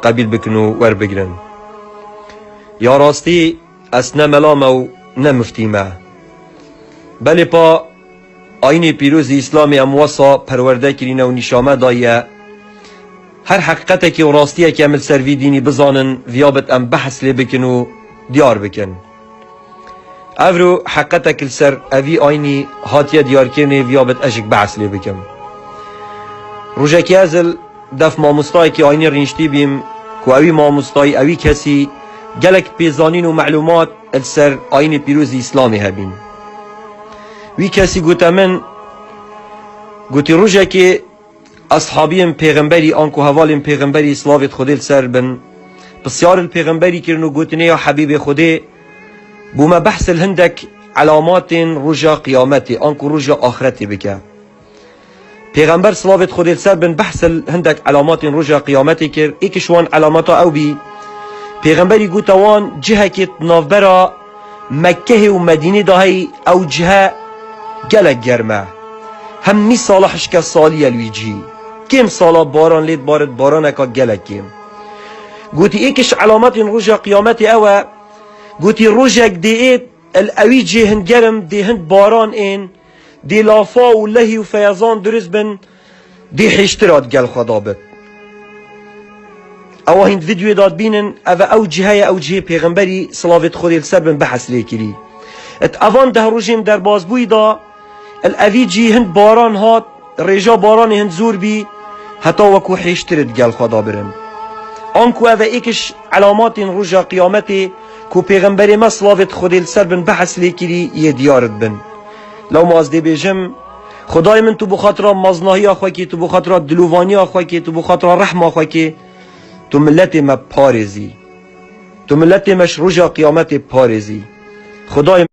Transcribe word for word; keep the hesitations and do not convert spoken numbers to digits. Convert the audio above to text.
qebîl bikin û werbigirin. Ya rastî ez ne mela me û ne miftî me. Belê pa ayînê pîrozî Îslamê em wesa perwerde kirîne û nîşa me daye. Her heqîqetekê û rastiyekê em li ser vî dînî bizanin, viya bit em behs lê bikin û diyar bikin. Evro heqetek li ser evî aynî hatiye diyarkirinê, viya bit ez jik behs lê bikim. Rojekê ez li def mamostayekî aynî rîniştî bîm ku ewî mamostayî, ewî kesî gelek pêzanîn û melumat li ser aynî pîrozî Îslamê hebîn. Wî kesî gote min, gotî rojekê Eshabiyên pêxemberî anku hevalên pêxemberî, silavêt Xwedê li ser bin, pisyar li pêxemberî kirin û gotinê, ya Hebîbê Xwedê, bo me behs li hindek elamatên roja qiyametê anku roja axiretê bike. Pêxember, silavêt Xwedê li ser bin, behs li hindek elamatên roja qiyametê kir. Êk ji wan elamata ew bî, pêxemberî gote wan, cihekê di navbera Mekkehê û Medînê de heyî, ew cihe gelek germ e. Hem mî sala hişke salî ye li wî cihî. Kêm sala baran lê dibarit, baraneka gelek kêm. Gotî, êk ji elametên roja qiyametê ew e. Gotî, rojek dê êt, li ewî cihê hin germ, dê hin baran ên, dê lafa û lehî û feyezan dirust bin, dê hêştira digel xwe da bit. Ewa hîn di vîdyoyê da dibînin, ev e ew cihe ye, ew cihê pêxemberî, silavêt Xwedê li ser bin, behs lê kirî. Di evan deh rojên derbazbûyî da, li evî cî hin baran hat, rêja baranê hin zor bî, heta wekû hêştirê digel xwe da birin. Anku ev e êk ji elamatên roja qiyametê ku pêxemberê me, silavêt Xwedê li ser bin, behs lê kirî, yê diyar dibin. Lewma ez dê bêjim, Xwedayê min, tu bi xatira meznahiya xwe kê, tu bi xatira dilovaniya xwe kê, tu bi xatira rehma xwe kê, tu miletê me parêzî. Tu miletê me ji roja qiyametê parêzî. Xwedayê